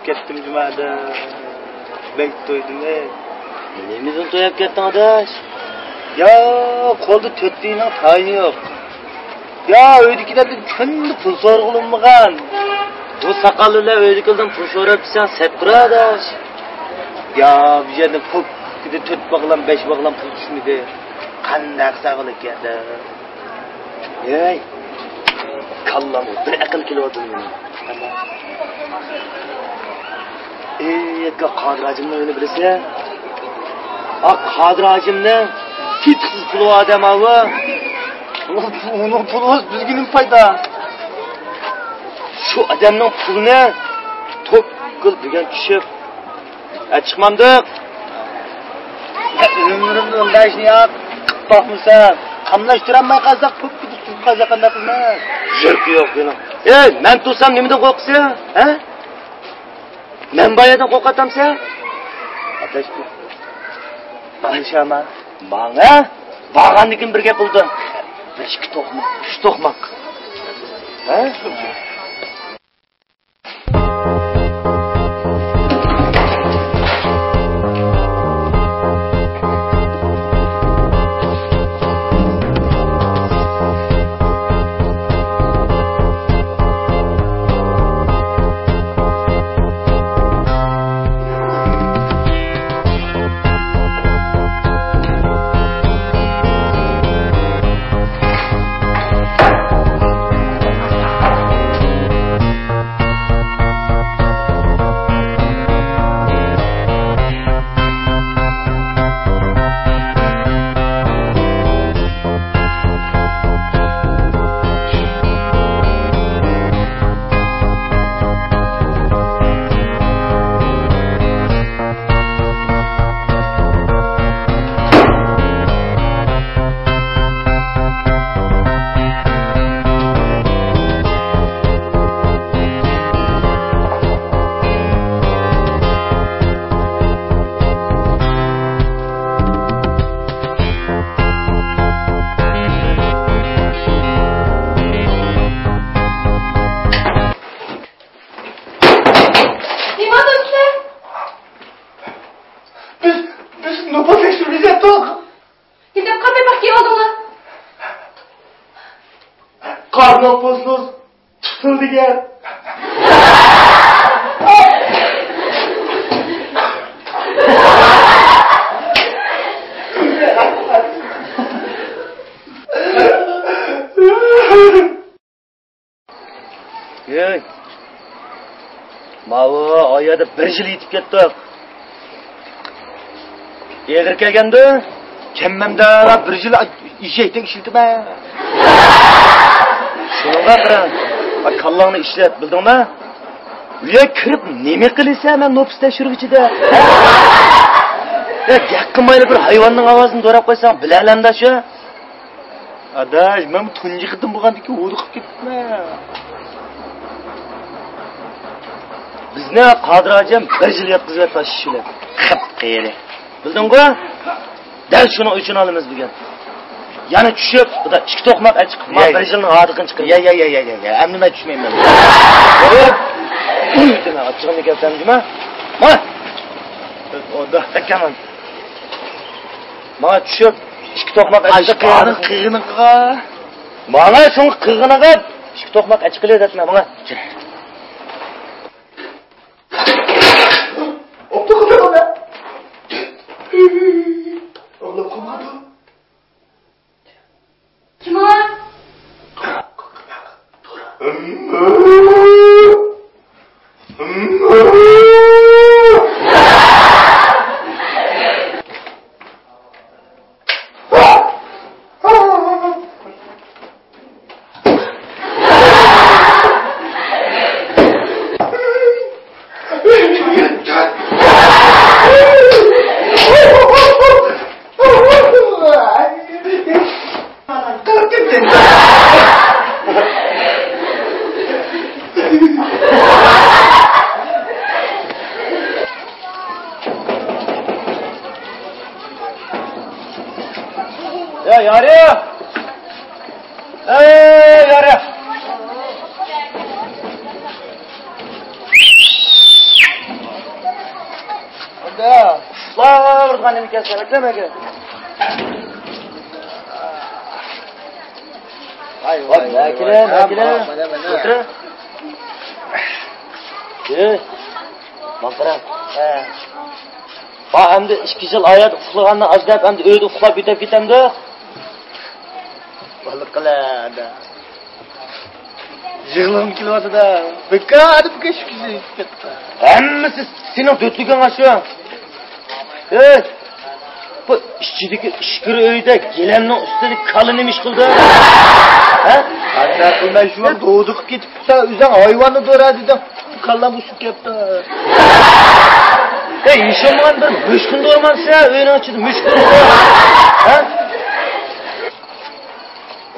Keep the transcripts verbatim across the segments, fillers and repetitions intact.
كەتتىم جۇمۇ ئاداش. بەك تويدۇم، ئەي. نېمىدىن تويۇپ كەتتىڭ، ئاداش؟ يا، قولدا تۆت تىيىننىڭ تايىنى يوق. يا، ئۆيدىكىلەردىن كۈندە پۇل سورىغىلى بولمىغان. بۇ ساقاللىلار ئۆيدىكىلەردىن پۇل سوراپ كەتسەڭ سەت قىلار، ئاداش. يا، بۇ يەردە پوككىدە تۆت باغلام، بەش باغلام پۇل چۈشمىدى. قانداق ساغلىق ئىكەن-دە. ھەي، كاللامغا بىر ئەقىل كېلىۋاتىدۇ مېنىڭ. ئەي، قادىر ھاجىمنىڭ ئۆيىنى بىلىسەن؟ ئا، قادىر ھاجىمنىڭ تېتىقسىز پۇلى بار ئادەم ئاۋۇ. ئۇنىڭ پۇلى بولسا بىزگە نېمە پايدا؟ شۇ ئادەمنىڭ پۇلىنى توك قىل بۈگۈن چۈشۈپ، ھە، چىقمامدۇق؟ ئۆمرۈمدە ئۇنداق ئىشنى ياق قىلىپ باقمىسام، قاملاشتۇرالماي قالساق، پوككىدە تۇرۇپ قالساق قانداق قىلىمىز؟ يۈرىكى يوق بۇنىڭ. ئەي، مەن تۇرسام نېمىدىن قورقىسەن، ھە؟ مەن بار يەردىن قورقاتامسەن؟ ئاداش، ماڭا ئىشەنمە. ماڭا؟ بارغاندىن كېيىن بىر گەپ بولىدۇ. بىر ئىككى توقماق، ئۈچ توقماق. ھە؟ نېمە دەپسىلەر؟ بىز، بىز نوپۇس تەكشۈرمىسەك توق. نېمە دەپ قارىماي باققىن ئالدىڭلار؟ قارا نوپۇسنى تۇتۇل دېگەن. ھەي، ماۋۇ ئايەردە بىر يىل يېتىپ كەتتۇق. ئېغىر كەلگەندۇ؟ كەممەمدە بىر يىل ئېشەكتەك ئىشلىتىمەن. شۇنىڭغا قارا، كاللاڭنى ئىشلەت، بىلدىڭما؟ ئۆيگە كىرىپ نېمە قىلىسەن مەن نوپۇس تەكشۈرگۈچىدە؟ يا، گەپ قىلمايلا بىر ھايۋاننىڭ ئاۋازىنى دوراپ قويساڭ بىلەلەمدۇ شۇ؟ ئاداش، مەن تۇنجى قېتىم بولغاندىكىن ھودۇقۇپ كېتىپمەن. بىزنى قادىر ھاجىم بىر يىل ياتقۇزۇۋەتتى ئىش بىلەن. قىپقىيىلى. بىلدىڭغۇ؟ دەل شۇنىڭ ئۆچىنى ئالىمىز بۈگۈن. يەنە چۈشۈپ، خۇدا ئىككى توقماق ئەچىقىپ، ما بىر يىلنىڭ ھادىقىنى چىقىرىمىز. يا، يا، يا، يا، يا، يا. ئەمدى مەن چۈشمەيمەن. دېمە، ئاچچىقىمنى كەلسەمدىما؟ ما! ئودا. ئەكەمەن. ماڭا چۈشۈپ، ئىككى توقماق ئەچىقىپ. قىغىنىغا. ماڭا شۇڭا قىغىنىغا ئىككى توقماق ئەچىقىلى دەپمەن، ماڭا. ئوپتۇ قىزىم ئۇنى. ئوغلۇم قوماندۇ. كىم ئۇ؟ يا يارى! ئەي يارى! ۋاي، ۋاي، ۋاي، ۋاي، ۋاي. ۋاي، ۋاي، ۋاي، ۋاي. ئولتۇر. ئەي، ماڭقىرا. ھە. ۋا، ئەمدى ئىككى يىل ئايات ئۇخلىغاننى ئاز دەپ، ئەمدى ئۆيدە ئۇخلاپ يېتىپ كېتەمدۇ؟ بالىقلار. يىغلىغۇم كېلىۋاتىدۇ. بىكار، بىكار شۇ كىشى. ھەممىسى سېنىڭ دۆتلۈكۈڭ ئاشۇ. ئەي، بۇ ئىچىدىكى ئىچكىرى ئۆيدە گىلەمنىڭ ئۈستىدىكى كالا نېمە ئىش قىلدى؟ ھە؟ قانداق قىلماي شۇ ۋاقىت دوۋدۇقۇپ كېتىپ تۇرسا، ئۆزۈڭ ھايۋاننى دورا دېدىڭ. كاللام ئۇچۇپ كەپتۇ. ئەي، يېشىلمىغان بىر مۈشكۈن دورىمانسىز، ئۆينىڭ ئىچىدە مۈشكۈن دورا. ھە؟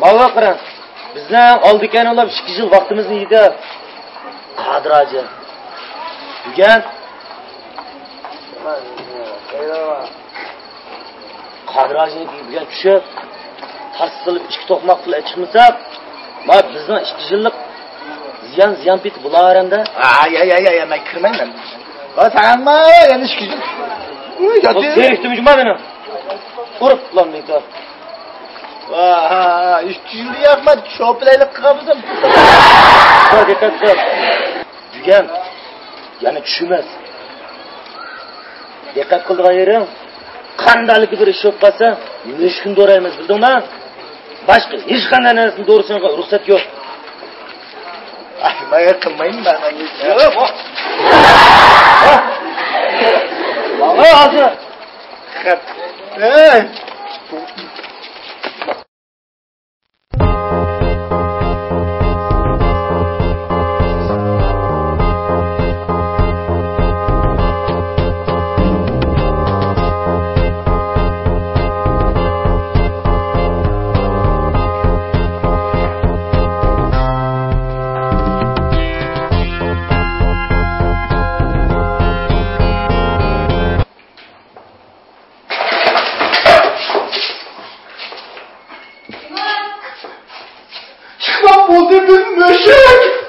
ماۋۇ قاراڭ، بىزنىڭ ئالدى كەينى ئۇلاپ ئىككى يىل ۋاقتىمىزنى يېدى. قادىر ھاجى. بۈگۈن. قادىر ھاجىنىڭ بۈگۈن چۈشۈپ، تاس سېلىپ ئىككى توقماق پۇل چىقمىسا، ما بىزنىڭ ئىككى يىللىق زىيان، زىيان پېتى بۇلار ھەمدە. ئاي، ئاي، ئاي، ئاي، مەن كىرمەيمەن. ۋا، ساڭما يەنە ئىككى يىل. ئۇي، ياتى. زېرىكتىم جۇما مېنى. ئۇرۇپ بۇلارنى. ۋاھ، ئۈچ يىل ياقماي شوپىلايلىق قىلغانمىسۇن؟ دىققەت قىل. بۈگۈن يەنە چۈشىمىز. دىققەت قىلىدىغان يېرىڭ، قانداقلىكى بىر ئىش بولۇپ قالسا، مۈشكۈن دورايمىز، بىلدىڭما؟ باشقا ھېچقانداق نەرسىنى دورىسىنىڭغا رۇخسەت يوق. ئاي، مايا قىلمايمەن مەن. يوق. ھا؟ ھا، ھازىر. خەپ. ئەي. چىقماق بولدى بىر مۈشۈك!